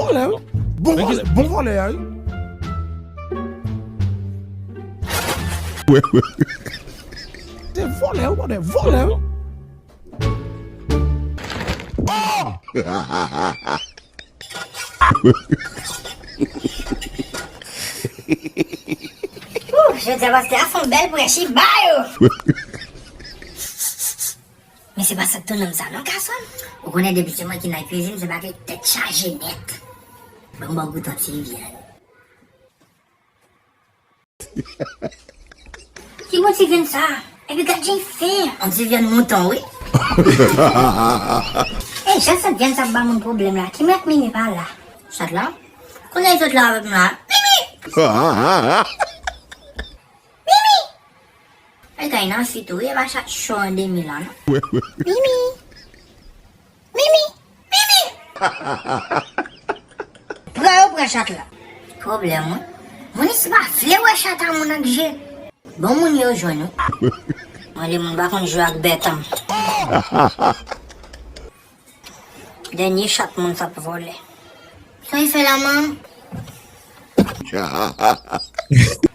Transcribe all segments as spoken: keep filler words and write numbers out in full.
Vòlè, wi. Bon vòlè, bon vòlè a, wi. Se vòlè, wi, vòlè, vòlè, wi. Ouh, jodi a pastè a fè yon bèl prèch, li ba yo. Men se pa sa k tounen m sa non, gason. Ou konnen depi se mwen ki nan kwizin, se bagay tèt chaje nèt. Ban m ba w goute yon ti vyann. Ki bon ti vyann sa? Epi gad jan l fen. Yon ti vyann mouton, wi. E jan sant vyann sa ap ba moun pwoblèm la, ki mèt Mimi pa la? Chat la? Kounye a l sot la avèk m la. Mimi! Mimi! E kay nan fi tou, wi, e pa chat cho an demi la, non. Mimi! Mimi! Mimi! Pran yo pran chat la. Pwoblèm, wi. Moun isi pa vle wè chat a moun ak je. Bon moun yo jwenn, wi. Mwen, lemonn pa konn jwe ak bèt an. Dènye chat moun sa ap vòlè. Sa y fè la, manm?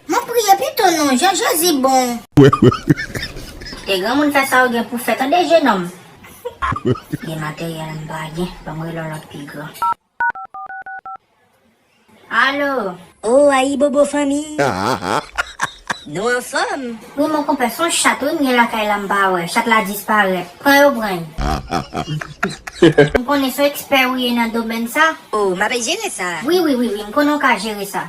Mwen priye pito non, jan Jezi bon. Te granmoun fè sa ou gen pou fè, tande jenòm. Gen materyèl m pa gen, ban m rele yon lòt pi gran. Alo. Oh, ayibobo fanmi. Nou anfòm? Wi, mon konpè, se yon chat wi m gen lakay la m pa wè. Chat la disparèt. Pran yo pran l. M konnen se yon ekspè ou ye nan domèn sa. Oh, m ap jere sa. Wi, wi, wi, wi, m konnen w ka jere sa.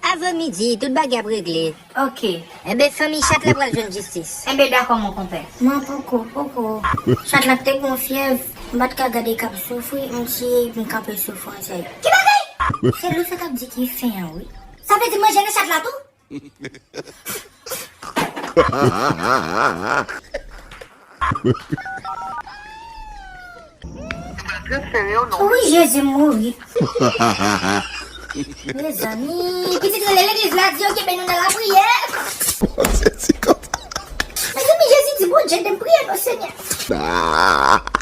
Avan midi, tout bagay ap regle. Ok. Enben, fanmi chat la pral jwenn jistis. Enben, dakò, mon konpè. Non, poko, poko. Chat la te gon fyèv, m pa t ka gade k ap soufri, m tiye epi m kanpe soufrans li. Ki bagay? Se Lou sa t ap di ki fen an, wi. Sa vle di manje nan chat la tou? Wi, Jezi, m mouri. Mezanmi, pitit rele legliz la, di yo kenbe nou nan lapriyè. Mezanmi, Jezi di Bondye de m priye non, Senyè.